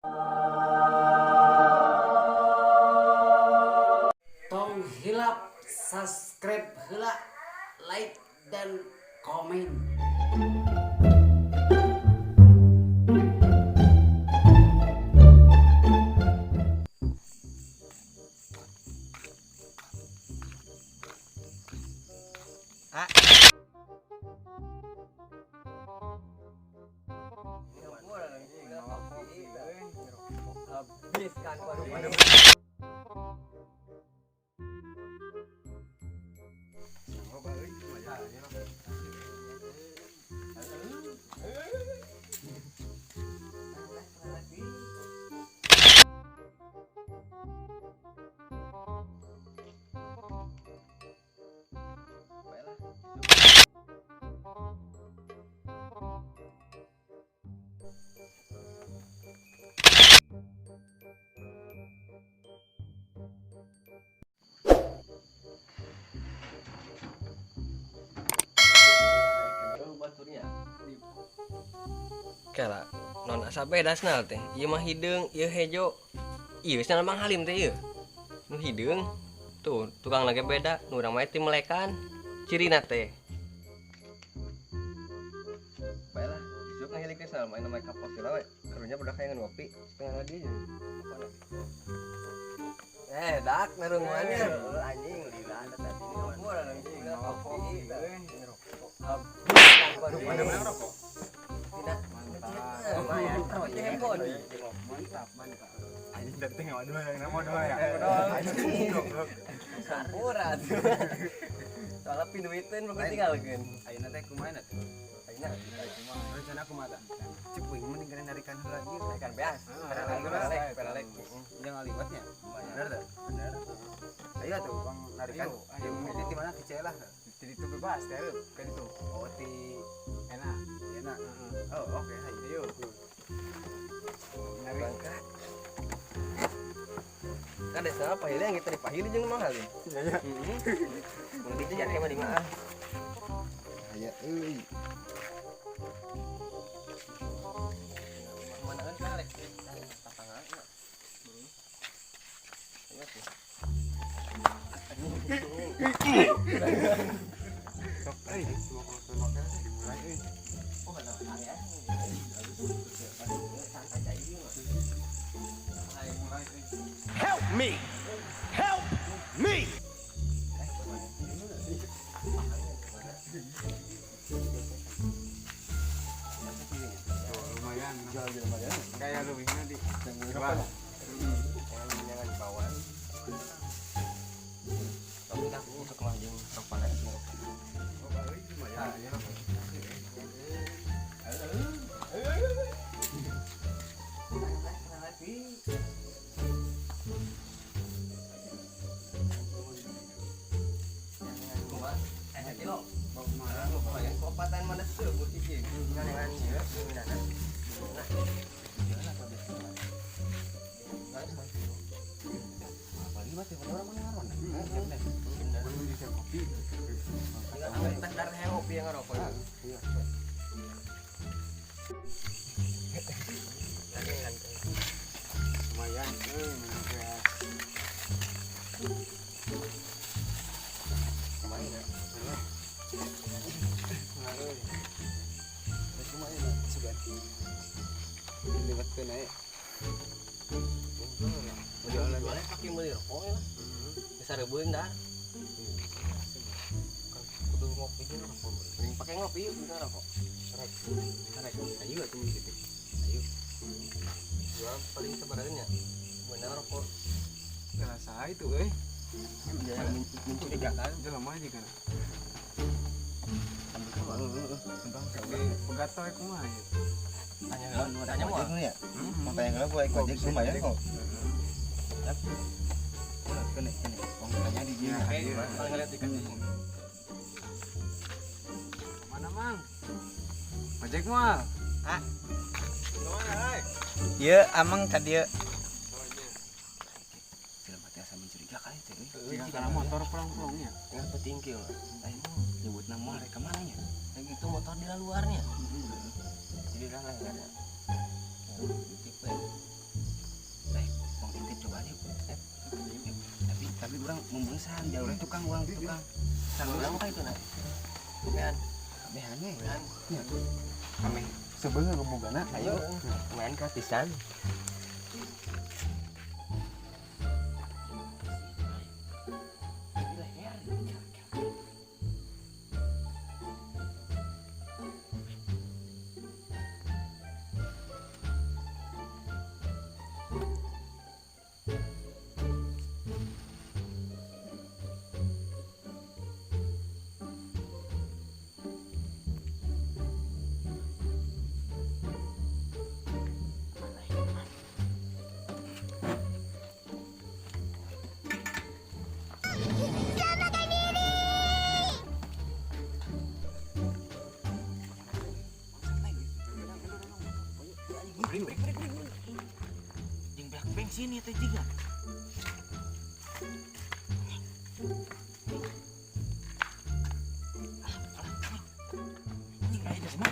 Tong hilap subscribe heula, like dan komen. Habis kan baru-baru. Kala non asa beda snal teh. Ieu mah hideung, ieu hejo. Ieu snal Mang Halim teh ieu. Nu hideung tuh tukang lagi beda, nu urang mah timelekan. Cirina teh. Baiklah, besok ngahilikeun snal mah namanya kapos heula we. Karunya budak hayang ngopi setengah lagi aja. Dak narunguannya. Anjing lila tadi ini. Ngopi. Habis rokok. Tidak. Lumayan. Mantap, mantap. Anjing tadi tengok dua yang nama dua ya. Sampuran. Soalnya pinduiteun bukan tinggalkeun. Ayeuna teh kumaha teh? Ayeuna kumaha? Rencana kumaha tah? Cep uing mending kena narikan heula ieu. Narikan beas. Peralek. Jangan liwatnya. Bener teh? Bener. Ayo atuh Bang narikan. Ayo di mana ti celah? Di itu bebas teh kan itu. Oh ti enak. Enak. Oh oke, ayo. Bangka. Kan desa pahili yang kita dipahili jeung Mang Halim. Iya ya. Heeh. Mun ditu jadi mah di mah. Aya euy. Mana kan kalek. Tatangan. Heeh. Sok euy, semua dimulai euy. Oh, ada ya. Help me! Help me! Lumayan, jual lumayan. Kayak lebihnya di bawah. Jangan di bawah. Tapi kan untuk kemah jeung rokok. Lumayan. Lumayan, pakai beli rokok ya bisa rebuin dah. Kudu ngopi jeung rokok. Mending pakai ngopi bukan rokok. Rek. Rek. Ayo atuh gitu. Ayo. Jual paling sebenarnya benar rokok. Rasa itu euy. Mencurigakan jelema aja kan. Pegat teh kumaha ya? Tanya heula, tanya mah. Ya. Tanya heula gua ikut ojek lumayan kok. Kene kene. Wong tanya di dieu. Ngeliat ikan di sini. Mana Mang? Ojek moal. Ah. Ieu amang ka dieu. Jelema teh asa mencurigakan teh euy. Jika kana motor pulang-pulangnya. Enggak petingkil. Ayo nyebut nama rek ka mana nya? Kayak gitu motor di luarnya. Jadi lah lah ada. Tipe. Cobaan yuk. Tapi urang membesan jalurnya tukang uang tukang. Urang mah itu nah. Kabehan. Kabehan we. Nya. Kame sebelah gebugana ayo. Main gratisan. Jeung beak bensin ieu teh jiga. Anjing aya di semua.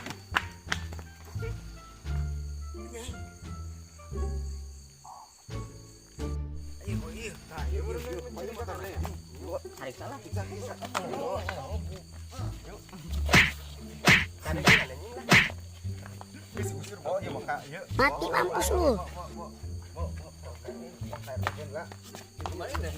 Tarik salah. Mati mampus lu. Kemarin deh.